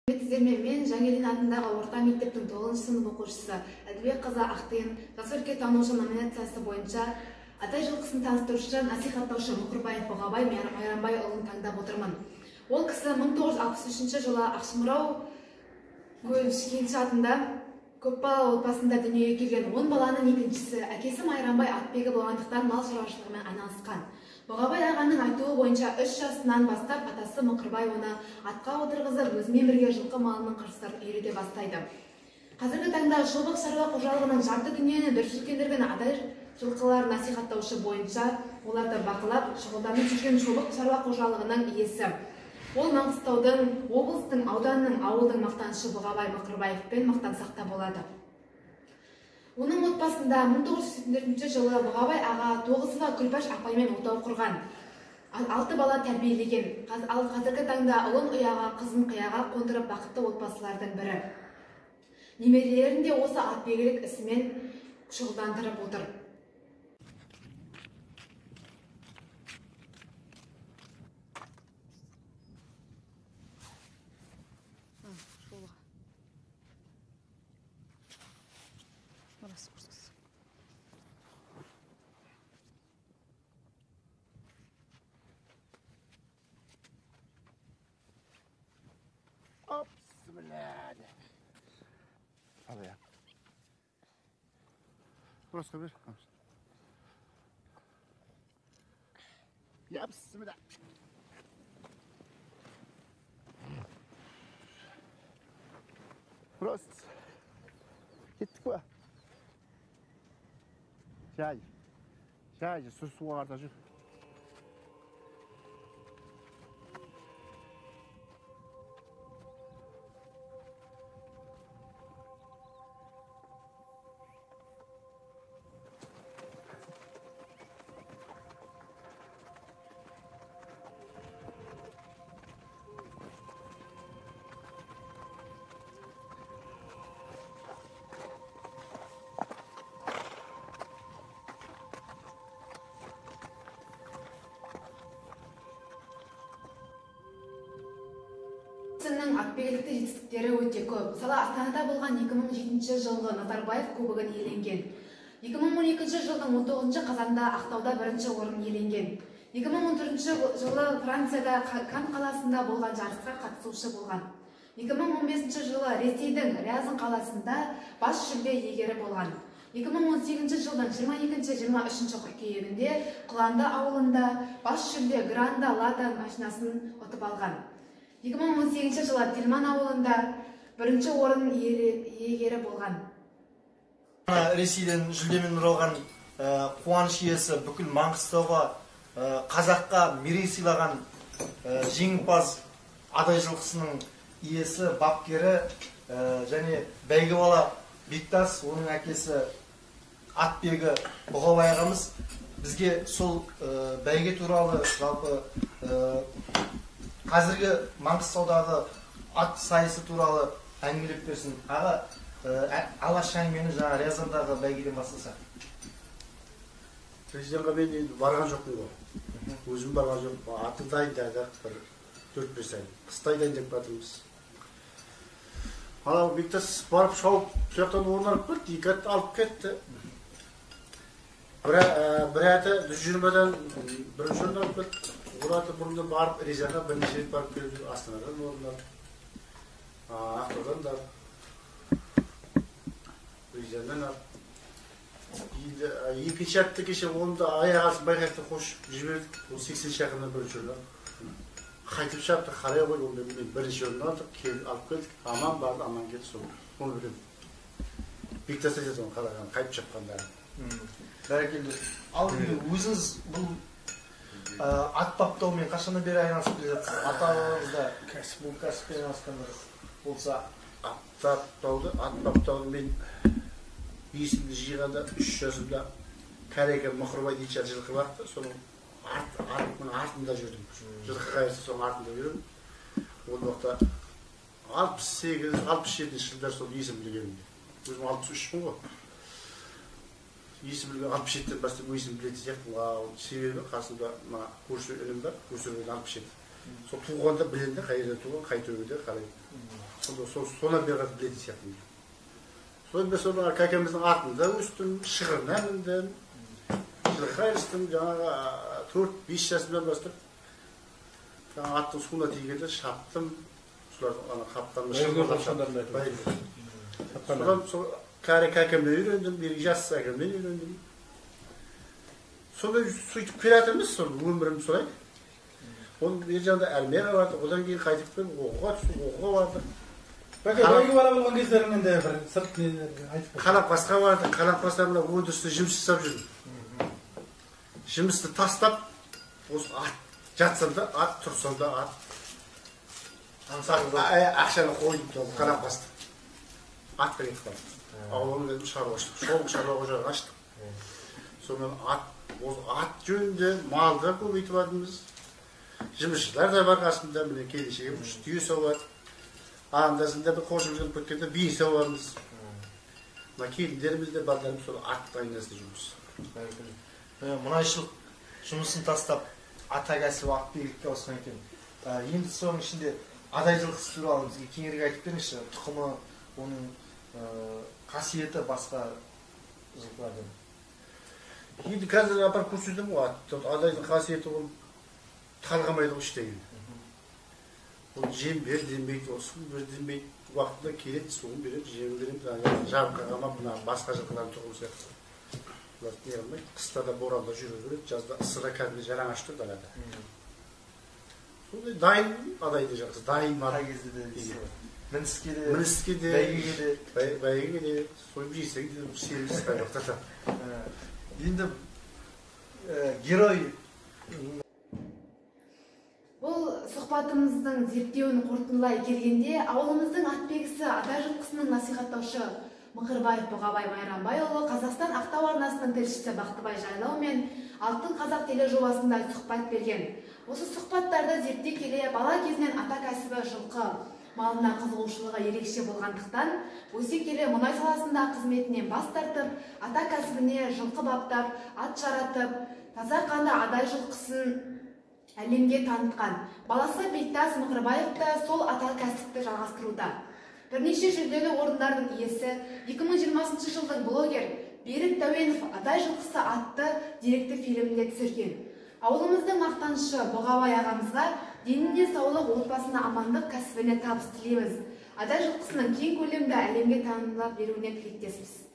Сәлеметсіздер ме? Мен Жаңелин атындағы орта мектептің 9 сынып оқушысы Әділбекқызы Ақтиын жас өлкетанушы номинациясы бойынша Атай жылқысын таныстырушы, насихаттаушы Мұқырбаев Бұғабай Майрамбайұлын таңдап отырмын. Ол кісі 1963 жылы Ақшымырау кенші атында көпбалалы отбасында дүниеге келген 10 баланың екіншісі. Әкесі Майрамбай атбегі болғандықтан мал шаруашылығымен айналысқан. Бұғабай ағаның айтуы бойынша 3 жасынан бастап атасы Мұқырбай оны атқа отырғызып, өзімен бірге жылқы малының қыр-сырын үйрете бастайды. Қазіргі таңда Шобық шаруа қожалығының жарты дүниені дүр сілкіндірген Атай жылқыларын насихаттаушы бойынша оларды бақылап, шұғылданып жүрген Шобық шаруа қожалығының иесі. Ол Маңғыстаудың, облыстың, ауданның, ауылдың мақтанышы Бұғабай Мұқырбаевпен мақтансақ та болады. Оның отбасында 1984 жылы Бұғабай аға Тоғызова Күлпаш апаймен отау құрған. 6 бала тәрбиелеген. Ал қазіргі таңда ұлын ұяға, қызын қияға қондырып бақытты отбасылардың бірі. Немерелерін де осы атбегілік ісімен шұғылдандырып отыр. Al ya. Burası bir. Ya bismillah. Burası. Gittik mi? Жай. Жай, су суға қарата жүр. Атбегілікті жетістіктері өте көп. Мысалы, Астанада болған 2007 жылғы Назарбаев кубогын иеленген. 2012 жылдың 19 қазанда Ақтауда бірінші орын иеленген. 2014 жылы Францияда Кан қаласында болған жарысқа қатысушы болған. 2015 жылы Ресейдің Рязань қаласында бас жүлде иегері болған. 2018 жылдың 22-23 қыркүйегінде Құланды ауылында бас жүлде Гранда Лада машинасын ұтып алған. 2018 жылы Телман ауылында бірінші орын иегері болған. Ресейден жүлдемен оралған қуаныш иесі, бүкіл Маңғыстауға, қазаққа мерей сыйлаған жеңімпаз Адай жылқысының иесі, бапкері және бәйге бала Бектас, оның әкесі атбегі Бұғабай ағамыз бізге сол бәйге туралы, жалпы қазіргі Маңғыстаудағы ат сайысы туралы әңгімелеп берсін. Аға, алғашқы әңгімені жаңа Рязандағы бәйгеден бастасақ. Рязанға мен енді барған жоқпын ғой. Өзім барған жоқпын. Аты дайындадық бір 4-5 ай. Қыстай дайындап жатырмыз. Анау Бектас барып шауып, сол жақтан орын алып келді, екі ат алып кетті. Бір аты 120-дан бірінші орын алып келді. Ол аты бұрында барып, Рязанға бірнеше рет барып келіп, Астанадан орын алып, Ақтаудан да алып, Рязаннан алып. Енді екінші атты кеше оны да аяқ асты байқақты қосып жібердік. Ол 80 шақырымнан бірінші орын алды. Қайтып шапты, қарай қойды, оны мен бірінші орын алдық, алып келдік. Аман барды, аман келді, сол. Оны білемін. Бектас айтады оны қараған, қайтып шапқандарын. Бәрекелді. Ал өзіңіз бұл ат баптаумен қашаннан бері айналысып келе жатсыз? Ата-бабаңыз да бұл кәсіппен айналысқандар болса. Ат баптауды мен есімді жиғанда 3 жасымда Кәрекер Мұқырбай дейтін жылқы бақты, соның артында жүрдім. Жылқы қайырса соның артында жүрдім. Ол уақытта 68-67 жылдар сол есім білгенімде. Өзім 63-пін ғой. Есім білген 67-тен бастап есім білетін сияқтымын. Себебі қасымда мына көрші інім бар, көрші інім 67. Сол туғанда білемін де, қай жерде туған, қай төбеде, қалай. Сонан бері қарай білетін сияқтымын. Содан бері сол кәкеміздің артында өстім, шығырына міндім, жылқы айырыстым, жаңағы 4-5 жасымнан бастап жаңағы аттың суына тигенде шаптым, солардың ана қаптамды шапты. Содан сол кәрі кәкемнен үйрендім, бергі жас әкемнен үйрендім. Сондай сөйтіп келе жатырмыз, сол өмірім солай. Оның бер жағында армияға бардық, одан кейін қайтып келіп оқуға түстік, оқуға бардық. Бәке, бәйге бала болған кездеріңнен де бір сырт нелерді айтып бер. Қаламқасқа бардық, Қаламқаста мына өндірісте жұмыс жасап жүрдім. Жұмысты тастап, осы ат, жатсам да ат, тұрсам да ат. Ақшаны қойдым Қаламқаста. Атқа кетіп қалдым. Ауылым өзім шаруашылық, шоғыр шаруа қожалығы аштық. Сонымен ат, осы ат жөнінде малды көбейтіп жатырмыз. Жұмысшылар да бар қасымда, міне келіншегім үш түйе сауады. Анда-санда бір қосып жүріп кеткенде бие сауамыз. Мына келіндеріміз де балдарымыз сол аттың айналасында жүрміз. Мұнайшылық жұмысын тастап, ата кәсібі атбегілікке ауысқан екен. Енді соның ішінде адай жылқысы туралы бізге кеңірек айтып беріңізші. Тұқымы, оның қасиеті басқа жылқылардан. Енді қазір апарып көрсетемін ғой, адайдың қасиеті ол талғамайды ғой ештеңені. Ол жем бер демейді, ол су бер демейді, уақытында келеді, суын береді, жемін береді, жабыққа қамап, мына басқа жылқылардың тұқымы сияқты. Бұлар не қылмайды, қыста да боранда жүре береді, жазда ысыда кәдімгі жалаңаш тұр далада. Сондай дайын адайды жылқысы, дайын мал. Қай кезде де мініске де, мініске де, бәйгеге де, бәйгеге де, сойып жесең де, семіз қай уақытта да. Енді герой. Бұл сұхбатымыздың зерттеуін қорытындылай келгенде, ауылымыздың атбегісі адай жылқысының насихаттаушы Мықырбаев Бұғабай Майрамбайұлы Қазақстан Ақтау арнасының тілшісі Бақтыбай Жайлау мен Алтын Қазақ тележобасында сұхбат берген. Осы сұхбаттарды зерттей келе бала кезінен ата кәсібі жылқы малына қызығушылығы ерекше болғандықтан, өсе келе мұнай саласында қызметінен бас тартып, ата кәсібіне жылқы баптап, ат жаратып, таза қанды адай жылқысын әлемге танытқан. Баласы Бектас Мықырбаев та сол ата кәсіпті жалғастыруда. Бірнеше жүлделі орындардың иесі 2020 жылдың блогер Берік Дәуенов Адай жылқысы атты деректі фильмінде түсірген. Ауылымыздың мақтанышы Бұғабай ағамызға деніне саулық, отбасына амандық, кәсібіне табыс тілейміз. Адай жылқысының кең көлемді әлемге таныла беруіне тілектеспіз.